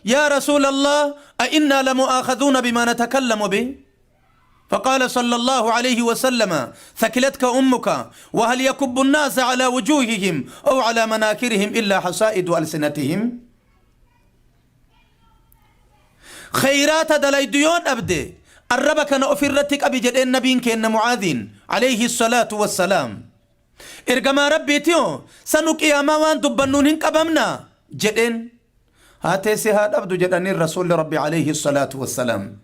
Yaa Rasuulallah, a'innaa lamu'aakhadhuuna bimaa natakallamu bih? فقال صلى الله عليه وسلم ثكلتك أمك وهل يكب الناس على وجوههم أو على مناكرهم إلا حصائد ألسنتهم خيرات دليد يون أبدي الرب كان أفرتك أبي جدين نبين كأن معاذين عليه الصلاة والسلام Ergamaa Rabbiitiyoo sanu qiyaamaa waan dubbannuun hin qabamnaa? Jedheen. Haa teessee haa dhabdu jedhaniin Rasuulli Rabbi alayhi salaatu wassalaam.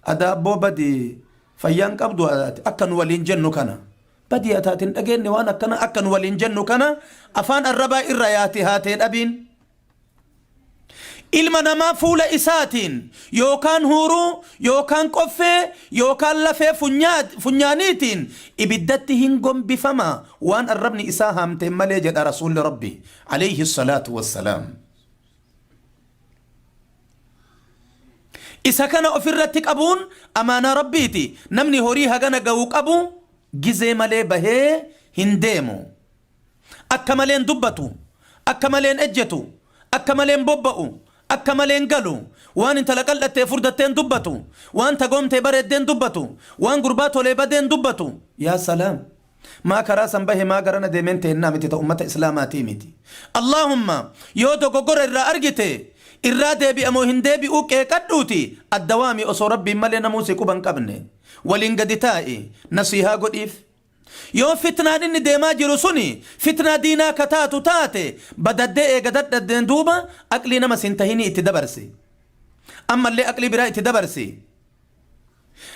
Adaa abboo badi fayyaan qabdu ati akka nu waliin jennu kana. Badii ataati hin dhageenye waan akkana akka nu waliin jennu kana afaan arrabaa irra yaati haa tee dhabiin. Ilma namaa fuula isaatiin yookaan huuruu yookaan qoffee yookaan lafee funyaaniitiin ibiddatti hin gombifama waan arrabni isaa haamteen malee jedha Rasuulli Rabbi alayhi salaatu wassalaam. Isa kana ofirratti qabuun amaanaa Rabbiiti. Namni horii hagana gahu qabu gizee malee bahee hin deemu. Akka malee hin dubbatu, akka malee hin ejjetu, akka malee hin bobba'u, akka malee hin galu, waan intala qal'attee furdattee hin dubbatu, waan tagoomtee bareeddee hin dubbatu, waan gurbaa tolee badee hin dubbatu. Yaa salaam! Maa karaa san bahe maa garana deemeen teennaa miti ta ummata islaamaatii miti. Allaahumma yoo dogoggora irraa argite irraa deebi'a moo hin deebi'uu qeeqadhuuti adda waami osoo Rabbiin malee namuu si quba hin qabne. Waliin gadi taa'i nasiihaa godhiif. Yoo fitnaan inni deemaa jiru suni fitnaa diinaa ka taatu taate badaddee eega dadhabdeen duuba aqlii nama sin tahinii itti dabarsi. Ammallee aqlii biraa itti dabarsi.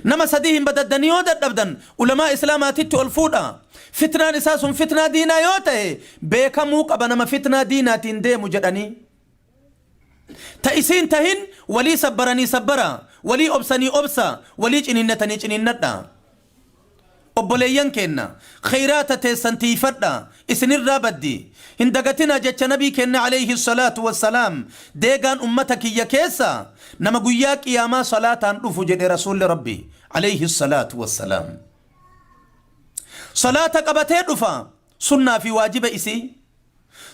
Nama sadii hin badaddanii yoo dadhabdan ulamaa islaamaatitti ol fuudha. Fitnaan isaa sun fitnaa diinaa yoo tahe beekamuu qaba nama fitnaa diinaatiin deemu jedhanii. Ta isiin tahin walii sabbaranii sabbara, walii obsanii obsa, walii ciniinnatanii ciniinnadha. Obboleeyyan keenna, kheyraata teessan tiiyfadha, isinirraa baddi. Hin dagatinaa jecha Nabii keenna aleyhi salaatu wassalaam, deegaan ummata kiyya keessaa nama guyyaa qiyaamaa salaataan dhufu jedhe Rasuulli Rabbii aleyhi salaatu wassalaam. Salaata qabatee dhufa, sunnaa fi waajiba isii.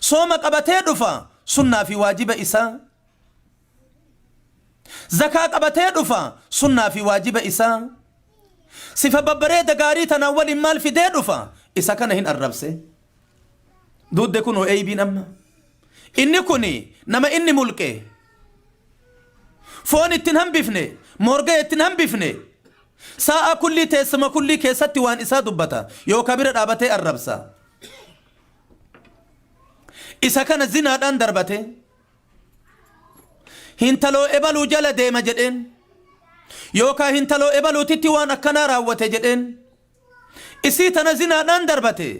Sooma qabatee dhufa, sunnaa fi waajiba isaa. Zakaa qabatee dhufa, sunnaa fi waajiba isaa. Sifa babbareeda gaarii tanaan waliin maal fidee dhufa? Isa kana hin arrabse. Duudde kunoo eeybiin amma. Inni kuni nama inni mulqe. Foon ittiin hambifne, moorgaya ittiin hambifne. Sa'a kullii teessuma kullii keessatti waan isaa dubbata yookaa bira dhaabatee arrabsa. Isa kana zinaadhaan darbate. Hintaloo ebaluu jala deema jedheen. Yookaa hintaloo ebaluutitti waan akkanaa raawwate jedheen. Isii tana zinaadhaan darbate.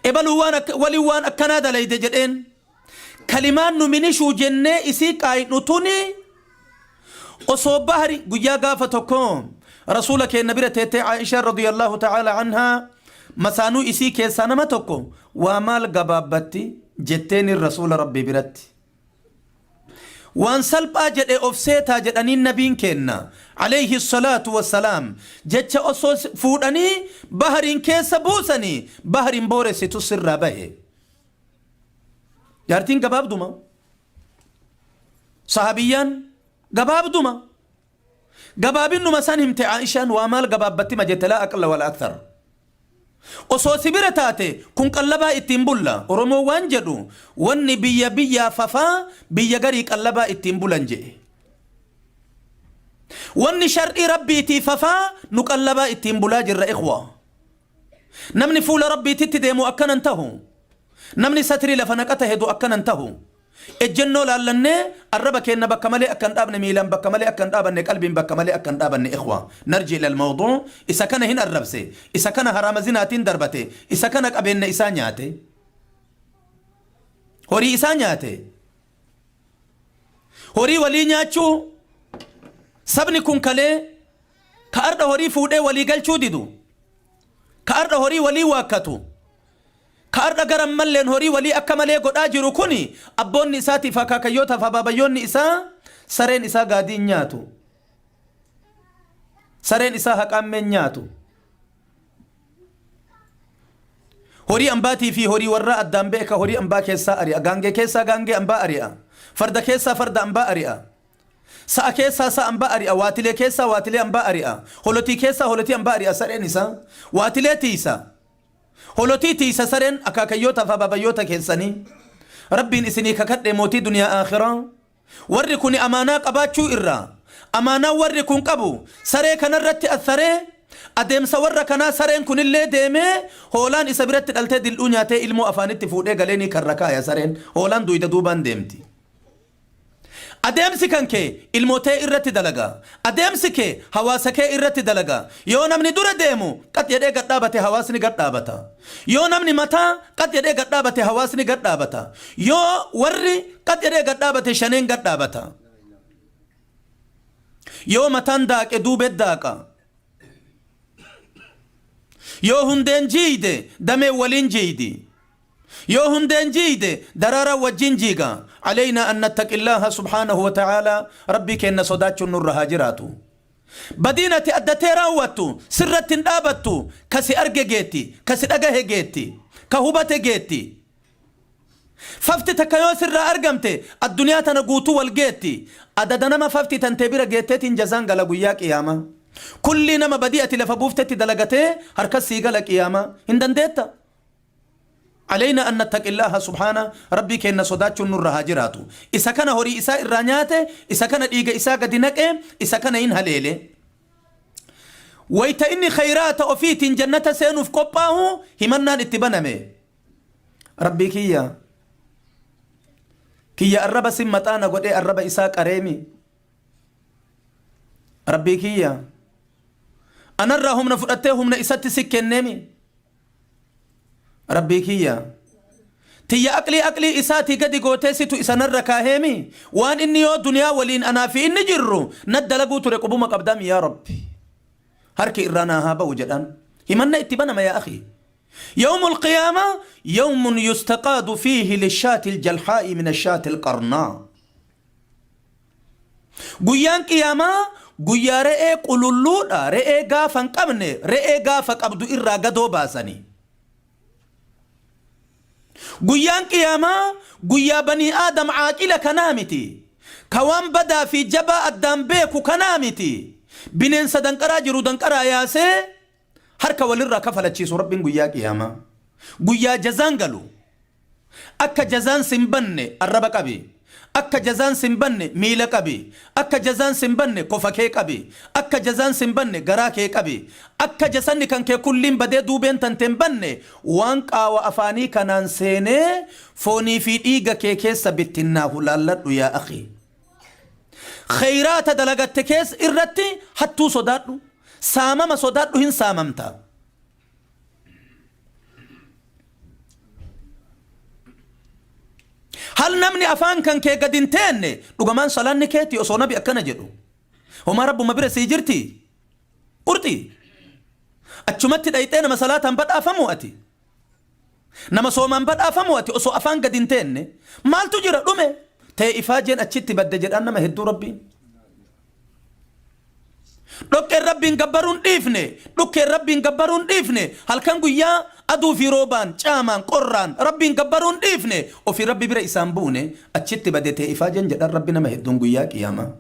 Ebaluu waan waliin waan akkanaa dalayde jedheen. Kalimaan nu minishuu jennee isii qaayidhu tuni osoo bahri guyyaa gaafa tokko rasuula keenna bira teettee Aa'ishaan radiyallahu ta'ala anhaa masaanuu isii keessaa nama tokko waa maal gabaabbatti jetteeniin rasuula rabbii biratti. Waan salphaa jedhe of seetaa jedhaniin nabiin keenna alayhi salaatu wassalaam jecha osoo fuudhanii bahariin keessa buusanii bahariin booressitu sirraa bahe. Jaartiin gabaabduma. Sahabiyyaan gabaabduma. Gabaabinnuma san himte Aishaan waa maal gabaabbattima jette laa aqalla wala akthar. Osoo si bira taate kun qallabaa ittiin bulla. Oromoon waan jedhu wanni biyya biyyaa fafaa biyya garii qallabaa ittiin bulan jedhe. Wanni shar'ii rabbiitii fafaa nu qallabaa ittiin bulaa jirra ikhwa. Namni fuula Rabbiititti deemu akkana hin tahu. Namni satrii lafa naqata hedu akkana hin tahu. Ejjennoo laallannee arraba keenna bakka malee akka hin dhaabne miilaan bakka malee akka hin dhaabanne qalbiin bakka malee akka hin dhaabanne ikhwa. Narji ilal mawduu isa kana hin arrabse isa kana haraama zinaatiin darbate isa kana qabeenna isaa nyaate horii isaa nyaate horii walii nyaachuu sabni kun kalee Ka ardha horii fuudhee walii galchuu didu, ka ardha horii walii waakkatu, ka ardha gara hin malleen horii walii akka malee godhaa jiru kuni abboonni isaatiif akaakayyootaaf abaabayyoonni isaa sareen isaa gaadii hin nyaatu. Sareen isaa haqaammee hin nyaatu. Horii ambaatii fi horii warraa addaan beeka horii ambaa keessaa ari'a. Gaangee keessaa gaangee ambaa ari'a. Farda keessaa farda ambaa ari'a. Sa'a keessaa sa'a ambaa ari'a. Waatilee keessaa waatilee ambaa ari'a. Holotii keessaa holotii ambaa ari'a sareen isaa. Waatilee tiisa. Holotii tiisa sareen akaakayyoota fi abaabayyoota keessanii. Rabbiin isinii kakadhe mootii duniyaa aakhiraa. Warri kuni amaanaa qabaachuu irraa, amaanaan warri kun qabu saree kanarratti atharee, adeemsa warra kanaa sareen kunillee deemee hoolaan isa biratti dhaltee dildhuu nyaatee ilmoo afaanitti fuudhee galee ni karra kaaya sareen, hoolaan duyda duubaan deemti. Adeemsi kan kee ilmoo tee irratti dalaga. Adeemsi kee hawaasa kee irratti dalaga. Yoo namni dura deemu qax jedhee gad dhaabate hawaasni gad dhaabata. Yoo namni mataa qax jedhee gad dhaabate hawaasni gad dhaabata. Yoo warri qax jedhee gad dhaabate shaneen gad dhaabata. Yoo mataan daaqe duubet daaqa. Yoo hundeen jiiyde dameen waliin jiiydi. Yoo hundeen jiiyde daraaraan wajjin jiiga. Aleynaa an nattaqillaaha subhaanahu wa ta'aalaa Rabbii keenna sodaachuun nurra haa jiraatu. Badiin ati addatee raawwattu sirratti hin dhaabattu ka si arge geetti, ka si dhagahe geetti, ka hubate geetti. Fafti takka yoo sirraa argamte addunyaa tana guutuu wal geetti. Adada nama fafti tantee bira geetteetiin jazaan gala guyyaa qiyaamaa. Kullii nama badii ati lafa buuftetti dalagatee harkas sii gala qiyaamaa. Hin dandeetta? Aleynaa an nattaqillaaha subhaana Rabbii keenna sodaachuun nurra haa jiraatu. Isa kana horii isaa irraa nyaate, isa kana dhiiga isaa gadi naqe, isa kana hin haleele. Wayta inni khayraata ofiitiin jannata seenuuf qophaahu himannaan itti baname. Rabbii kiyya kiyya arraba sin maxaana godhee arraba isaa qareemi. Rabbii kiyya anarraa humna fudhattee humna isatti si kenneemi. Rabbii kiyya tiyya aqlii aqlii isaatii gadi gootee situ isa narra kaaheemi waan inni yoo duniyaa waliin anaa fi inni jirru na dalaguu ture qubuma qabdaami yaa Rabbi harki irraa naa haa ba'u jedhaan himanna itti banama yaa akhi يوم القيامة يوم يستقاد فيه للشاة الجلحاء من الشاة القرناء Guyyaan Qiyaamaa guyyaa re'ee qululluudha, re'ee gaafa hin qabne, re'ee gaafa qabdu irraa gadoo baasani. Guyyaan Qiyaamaa guyyaa banii Aadam caaqila kanaa miti. Ka waan badaa fi jabaa addaan beeku kanaa miti. Bineensa danqaraa jiru danqaraa yaasee harka walirraa kafalachiisu Rabbiin guyyaa Qiyaamaa. Guyyaa jazaan galu. Akka jazaan sin banne arraba qabi. Akka jazaan sin banne miila qabi. Akka jazaan sin banne kofa kee qabi. Akka jazaan sin banne garaa kee qabi. Akka jasanni kan kee kulliin badee duubeen tante hin banne waan qaawa afaanii kanaan seenee foonii fi dhiiga kee keessa bittinnaahu laalladhu yaa akhi. Kheyraata dalagatte keessa irratti hattuu sodaadhu. Saamama sodaadhu hin saamamta. Hal namni afaan kan kee gad hin teenne dhugamaan salaanni keeti osoo nabi akkana jedhu. Homaa rabbuma bira sii jirti. Qurxi. Achumatti dhayxee nama salaataan badhaafamu ati. Nama soomaan badhaafamu ati osoo afaan gad hin teenne. Maaltu jira dhume. Tee ifaajeen achitti badde jedhaan nama hedduu rabbiin. Dhoqqeen Rabbiin gabbaruun dhiifne, dhukkeen Rabbiin gabbaruun dhiifne, halkan guyyaa aduu fi roobaan, caamaan, qorraan Rabbiin gabbaruun dhiifne, ofii Rabbi bira isaan buune, achitti bade tee ifaajeen jedhan Rabbi nama hedduun guyyaa qiyaamaa.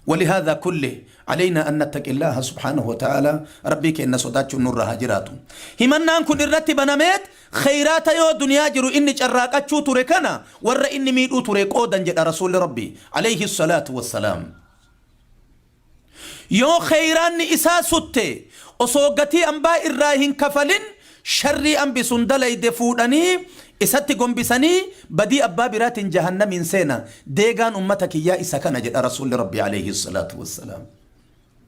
ولهذا كله علينا أن نتقي الله سبحانه وتعالى ربي كإن صداتشو نور هاجراتو همنان كن الرتي بنامت خيرات يو دنيا جرو إني چراقاتشو تركنا ور إني ميدو ترك أودن جد رسول ربي عليه الصلاة والسلام Yoo kheyraanni isaa sutte osoo gatii ambaa irraa hin kafalin sharrii ambi sun dalayde fuudhanii isatti gombisanii badii abbaa biraatiin jahannamiin seena. Deegaan ummata kiyyaa isa kana jedha Rasuulli Rabbii alayhi salaatu wassalaam.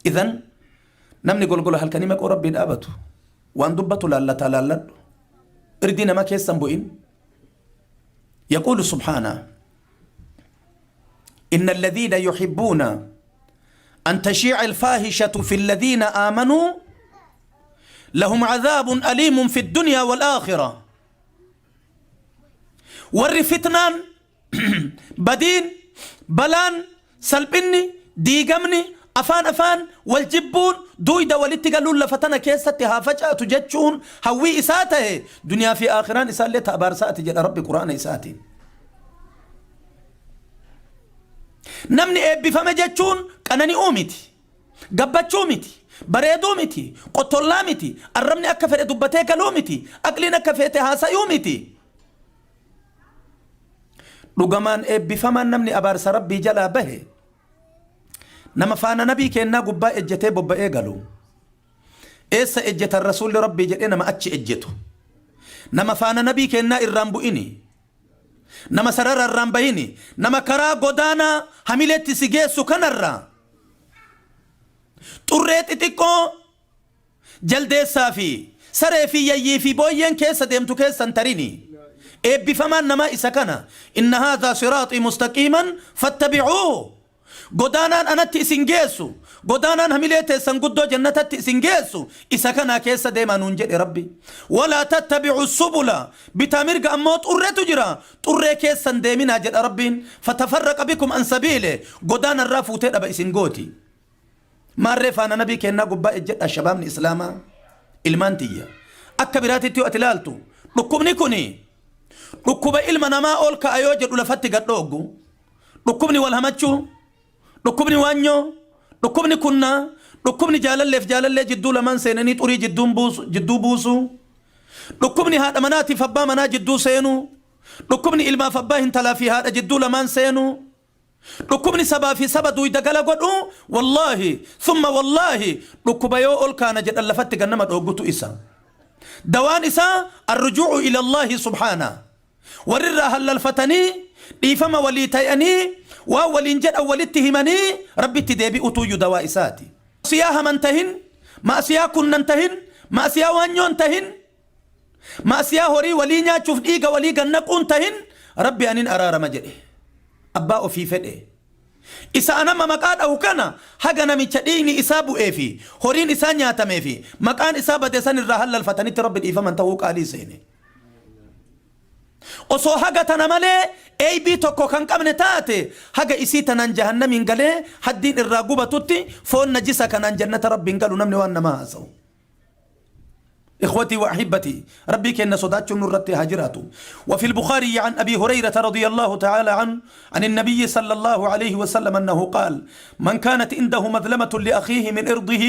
Idhan namni golgola halkanii maqoo Rabbii dhaabatu waan dubbatu laallataa laalladhu. Irdii nama keessa hin bu'in. Yaquulu subhaana إن الذين يحبون أن تشيع الفاحشة في الذين آمنوا لهم عذاب أليم في الدنيا والآخرة warri fitnaan badiin balaan salphinni diigamni afaan afaan wal jibbuun duuyda walitti galuun lafa tana keessatti haa facaatu jechuun hawwii isaa tahe duniyaa fi aakhiraan isaallee ta abaarsaati jedha rabbi quraana isaatiin. Namni eebbifame jechuun qanani'uu miti, gabbachuu miti, bareeduu miti, qottollaa miti, arrabni akka fedhe dubbatee galuu miti, aqliin akka feete haasayuu miti. Dhugamaan eebbifamaan namni abaarsa Rabbii jalaa bahe nama faana nabii keennaa gubbaa ejjetee bobba'ee galu. Eessa ejjetan Rasuulli Rabbii jedhee nama achi ejjetu. Nama faana nabii keennaa irraan bu'ini. Nama sarara irraan bahini. Nama karaa godaanaa hamileetti si geessu kanarraa xurree xixiqqoo jaldeessaa fi saree fi yayyii fi booyyeen keessa deemtu keessa hin tarini. Eebbifamaan namaa isa kana. Inna haadhaa siraaxii mustaqiiman fattabi'uuhu. Godaanaan anatti isin geessu, godaanaan hamilee teessan guddoo jannatatti isin geessu isa kanaa keessa deemaa nuun jedhe Rabbi. Walaa tattabi'u subula, bitaa mirga ammoo xurretu jira, xurree keessa hin deeminaa jedha Rabbiin. Fatafarraqa bikum an sabiile, godaana irraa fuutee dhaba isin gooti. Maarree faana nabii keennaa gubbaa ejjedhaa shabaabni islaamaa ilmaan tiyya. Akka biraatitti yoo ati ilaaltu dhukkubni kuni dhukkuba ilma namaa ol ka'a yoo jedhu lafatti gad dhooggu. Dhukkubni wal hamachuu, dhukkubni waanyoo, dhukkubni kunnaa, dhukkubni jaalalleef jaalallee jidduu lamaan seenanii xurii jidduun buusu, jidduu buusuu, dhukkubni haadha manaatiif abbaa manaa jidduu seenuu, dhukkubni ilmaaf abbaa hintalaa fi haadha jidduu lamaan seenuu, dhukkubni sabaa fi saba duuyda gala godhuu, wallaahi, thumma wallaahi, dhukkuba yoo ol kaana jedhan lafatti gad nama dhooggutu isa. Dawaan isaa arrujuu'u ilallaahi subhaana. Warri irraa hallalfatanii, dhiifama walii tayanii, waan waliin jedhan walitti himanii Rabbitti deebi'utuuyyu dawaa isaati. Ma'siyaa haman tahin, ma'siyaa kunnan tahin, ma'siyaa waanyoon tahin, ma'siyaa horii walii nyaachuuf dhiiga walii gad naquun tahin, Rabbi anin araarama jedhe. Abbaa ofii fedhe. Isa an amma maqaa dhahu kana haga namicha dhiigni isaa bu'ee fi horiin isaa nyaatamee fi maqaan isaa bade san irraa hallalfatanitti Rabbi dhiifaman tahuu qaalii seene. Osoo haga tana malee eybii tokko kan qabne taate haga isii tanaan jahannamiin galee haddiin irraa gubatutti foon najisa kanaan jannata Rabbiin galu namni waan namaa haasawu. إخوتي وأحبتي ربي كأن صدات نرت هاجراته. وفي البخاري عن أبي هريرة رضي الله تعالى عنه عن النبي صلى الله عليه وسلم أنه قال من كانت عنده مظلمة لأخيه من إرضه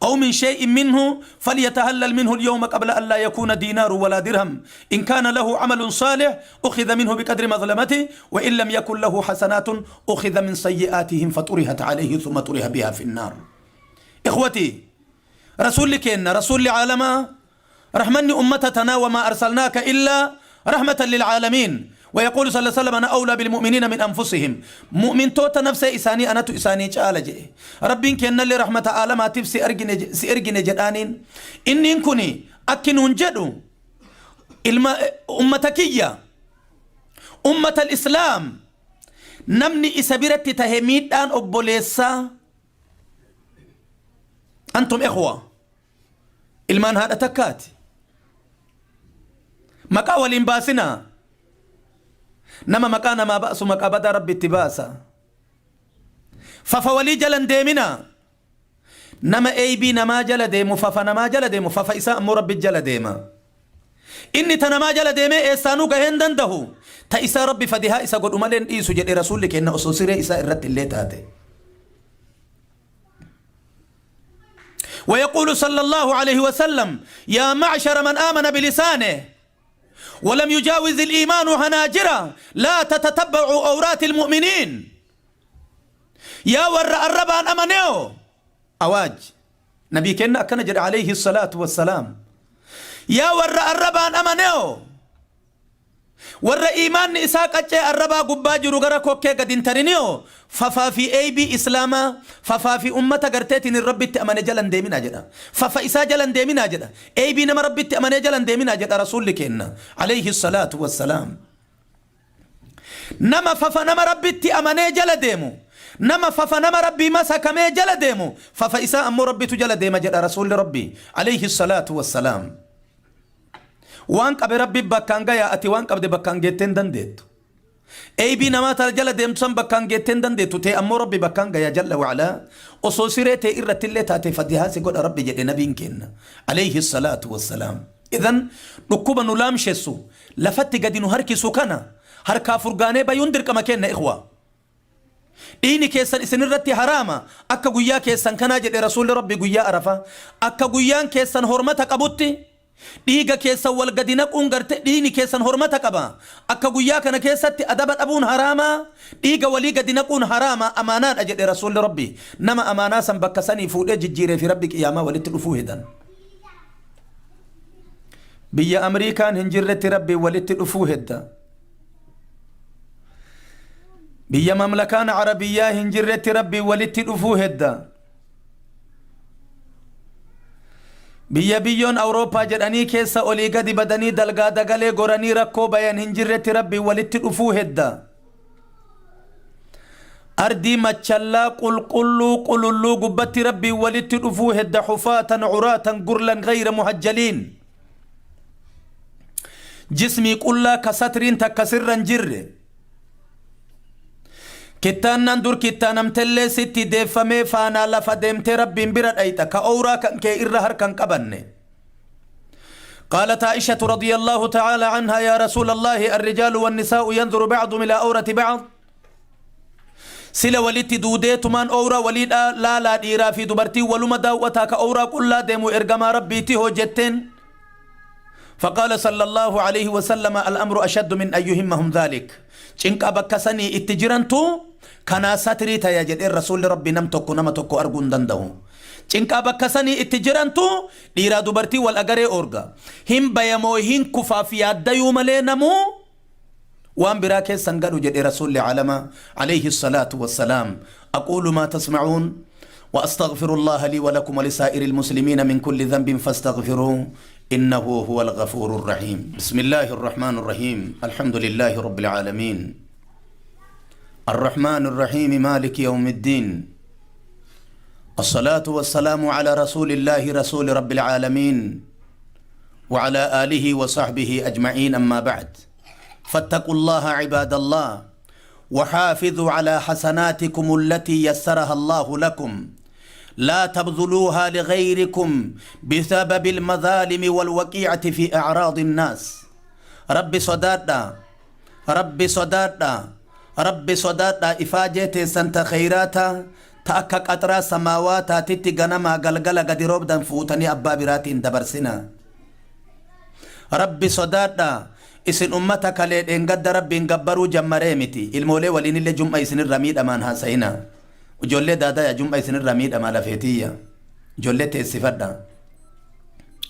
أو من شيء منه فليتهلل منه اليوم قبل أن لا يكون دينار ولا درهم، إن كان له عمل صالح أخذ منه بقدر مظلمته، وإن لم يكن له حسنات أخذ من سيئاتهم فطرحت عليه ثم طرح بها في النار. إخوتي رسول كينا رسول عالما رحمني أمتنا وما أرسلناك إلا رحمة للعالمين. ويقول صلى الله عليه وسلم أنا أولى بالمؤمنين من أنفسهم. مؤمن توتا نفسه إساني أنا تو إساني تعالى جي ربين كينا اللي رحمة عالم تفسي سي أرجن جدانين إني كوني أكن جدو أمتكية أمة الإسلام نمني إسابيرت تهميد أن أبوليسا أنتم إخوة ilmaan haadha takkaati. Maqaa waliin baasinaa. Nama maqaa namaa baasu maqaa badaa Rabbi itti baasa. Fafa walii jala hin deeminaa. Nama eeybii namaa jala deemu fafa namaa jala deemu fafa isaa ammoo Rabbi jala deema. Inni ta namaa jala deemee eessaanuu gahee hin dandahu. Ta isaa Rabbi fadihaa isa godhu malee hin dhiisu jedhe Rasuulli keenna osoo siree isaa irratti illee taate. ويقول صلى الله عليه وسلم يا معشر من آمن بلسانه ولم يجاوز الإيمان حناجره لا تتتبعوا أورات المؤمنين. يا ور الربان أمنيو أواج نبي كنا أكنجر عليه الصلاة والسلام يا ور الربان أمنيو warra iimaanni isaa qaccee arrabaa gubbaa jiru gara kokkee gad hin tariniyoo fafaa fi eeybii islaamaa fafaa fi ummata garteetiin hin Rabbitti amane jala hin deeminaa jedha. Fafa isaa jala hin deeminaa jedha. Eeybii nama Rabbitti amanee jala hin deeminaa jedha Rasuulli keenna alayhi salaatu wassalaam. Nama fafa nama Rabbitti amanee jala deemu nama fafa nama Rabbii masakamee jala deemu fafa isaa ammoo Rabbitu jala deema jedha Rasuulli Rabbii alayhi salaatu wassalaam. Waan qabe Rabbi bakkaan gayaa ati waan qabde bakkaan geettee hin dandeettu. Eeybii namaa tana jala deemtu san bakkaan geettee hin dandeettu tee ammoo Rabbi bakkaan gaya jalla wa'alaa osoo siree tee irrattillee taate fadihaa si godha Rabbi jedhe nabiin keenna alayhi salaatu wassalaam. Idan dhukkuba nu laamshessu lafatti gadi nu harkisu kana harkaa furgaanee bayuun dirqama keenna ikhwaa. Dhiigni keessan isinirratti haraama akka guyyaa keessan kanaa jedhe Rasuulli Rabbii guyyaa Arafaa. Akka guyyaan keessan hormata qabutti dhiiga keessan wal gadi naquun garte dhiigni keessan hormata qaba. Akka guyyaa kana keessatti adaba dhabuun haraama, dhiiga walii gadi naquun haraama, amaanaadha jedhe Rasuulli Rabbii. Nama amaanaa san bakka sanii fuudhee jijjiiree fi Rabbi qiyaamaa walitti dhufuu hedan. Biyya Amriikaan hin jirretti Rabbiin walitti dhufuu hedda. Biyya mamlakaan Arabiyyaa hin jirretti Rabbiin walitti dhufuu hedda. Biyya biyyoon Awurooppaa jedhanii keessa olii gadi badanii dalgaa dagalee goranii rakkoo bayan hin jirretti Rabbiin walitti dhufuu hedda. Ardii machallaa qulqulluu qululluu gubbatti Rabbiin walitti dhufuu hedda hufaatan curaatan gurlan gayra muhajjaliin. Jismii qullaa ka satriin takka sirra hin jirre. Kittaannaan dur kittaanamtellee sitti deeffamee faanaa lafa deemtee Rabbiin bira dhayxa ka owraa kan kee irra harka hin qabanne. قالت عائشة رضي الله تعالى عنها يا رسول الله الرجال والنساء ينظر بعضهم إلى أورة بعض sila walitti duudeetumaan owra walii laalaa dhiiraa fi dubartii waluma daawwataa ka owraa qullaa deemu ergamaa Rabbiiti hoo jetteen. فقال صلى الله عليه وسلم الأمر أشد من أن يهمهم ذلك cinqa bakka sanii itti jirantu kanaa satrii taya jedheen Rasuulli Rabbi. Nam tokko nama tokko arguu hin danda'u. Cinqaa bakka sanii itti jirantu dhiiraa dubartii wal agaree orga hin bayamoo hin kufaaf yaaddayuu malee namuu waan biraa keessan gadhu jedhe Rasuulli caalama عليه الصلاة والسلام. أقول ما تسمعون وأستغفر الله لي ولكم ولسائر المسلمين من كل ذنب فاستغفروه إنه هو الغفور الرحيم. بسم الله الرحمن الرحيم. الحمد لله رب العالمين الرحمن الرحيم مالك يوم الدين. الصلاة والسلام على رسول الله رسول رب العالمين وعلى آله وصحبه أجمعين. أما بعد، فاتقوا الله عباد الله وحافظوا على حسناتكم التي يسرها الله لكم. لا تبذلوها لغيركم بسبب المظالم والوقيعة في أعراض الناس. Rabbi sodaadhaa, Rabbi sodaadhaa, Rabbi sodaadhaa. Ifaajee teessan ta kheyraata ta akka qaxraa samaawaataatitti ganamaa galgala gadi roobdan fuutanii abbaa biraatiin dabarsina. Rabbi sodaadhaa. Isin ummata kalee dheengadda Rabbiin gabbaruu jammaree miti. Ilmoolee waliinillee jum'a isinirra miidhamaan haasa'ina. Ijoollee daadaya jum'a isinirra miidhamaa lafeetiyya. Ijoollee teessifadha.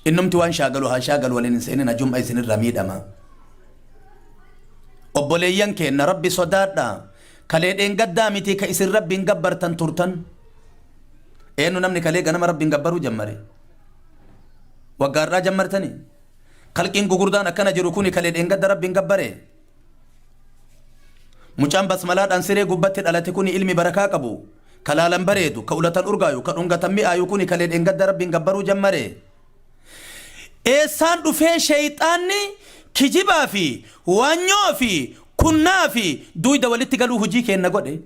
Innumti waan shaagalu haa shaagalu, waliin hin seenina, jum'a isinirra miidhama. Obboleeyyan keenna, Rabbi sodaadhaa. Kalee dheengaddaa miti ka isin Rabbiin gabbartan turtan. Eenyu namni kalee ganama Rabbiin gabbaruu jammare? Waggaarraa jammartanii? Kalqiin gugurdaan akkana jiru kuni kalee dheengadda Rabbiin gabbare? Mucaan basmalaadhaan siree gubbatti dhalate kuni, ilmi barakaa qabu ka laalan bareedu, ka ulatan urgaayu, ka dhungatan mi'aayu kuni kalee dheengadda Rabbiin gabbaruu jammare? Eessaan dhufee sheeyxaanni kijibaa fi waanyoo fi kunnaa fi duyda walitti galuu hujii keenna godhe?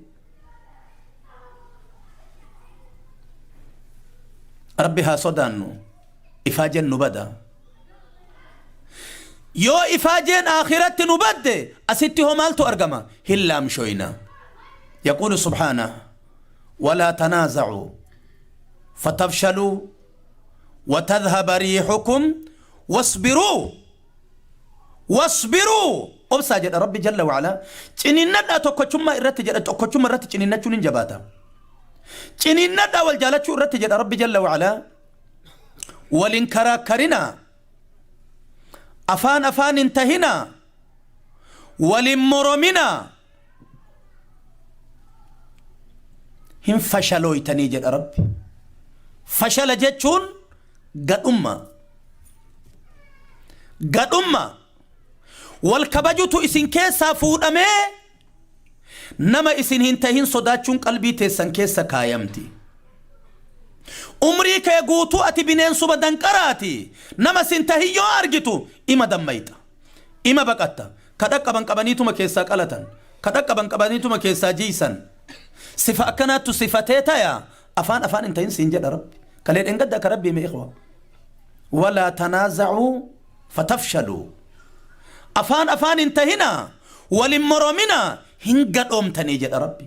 Rabbi haa sodaannu. Ifaajeen nu bada. Yoo ifaajeen akhiratti nu badde, asitti hoo maaltu argama? Hin laamshoyna. يقول سبحانه ولا تنازعوا فتفشلوا وتذهب ريحكم واصبروا واصبروا. Obsaa jedha Rabbi جل وعلا. Ciniinnadhaa tokkochummaa irratti jedha. Tokkochummaa irratti ciniinnachuun hin jabaata. Ciniinnadhaa wal jaalachuu irratti jedha Rabbi جل وعلا. Walin karaakkarinaa, afaan afaan hin tahinaa, walin morominaa, hin fashalooytanii jedha Rabbi. Fashala jechuun gadhumma, gadhumma. Wal kabajutu isin keessaa fuudhamee nama isin hin tahin sodaachuun qalbii teessan keessa kaayamti. Umrii kee guutuu ati bineensuma danqaraati. Nama sin tahin yoo argitu ima dammayxa, ima baqatta. Ka dhaqqaban qabaniituma keessaa qalatan, ka dhaqqaban qabaniituma keessaa jiisan. Sifa akkanaattu sifatee taya. Afaan afaan hin tahin siin jedha Rabbi. Kalee dhengadda akka Rabbii mee إخوة ولا تنازعوا فتفشلوا. Afaan afaan hin tahina, walin moromina, hin gadhoomtanii jedha Rabbi.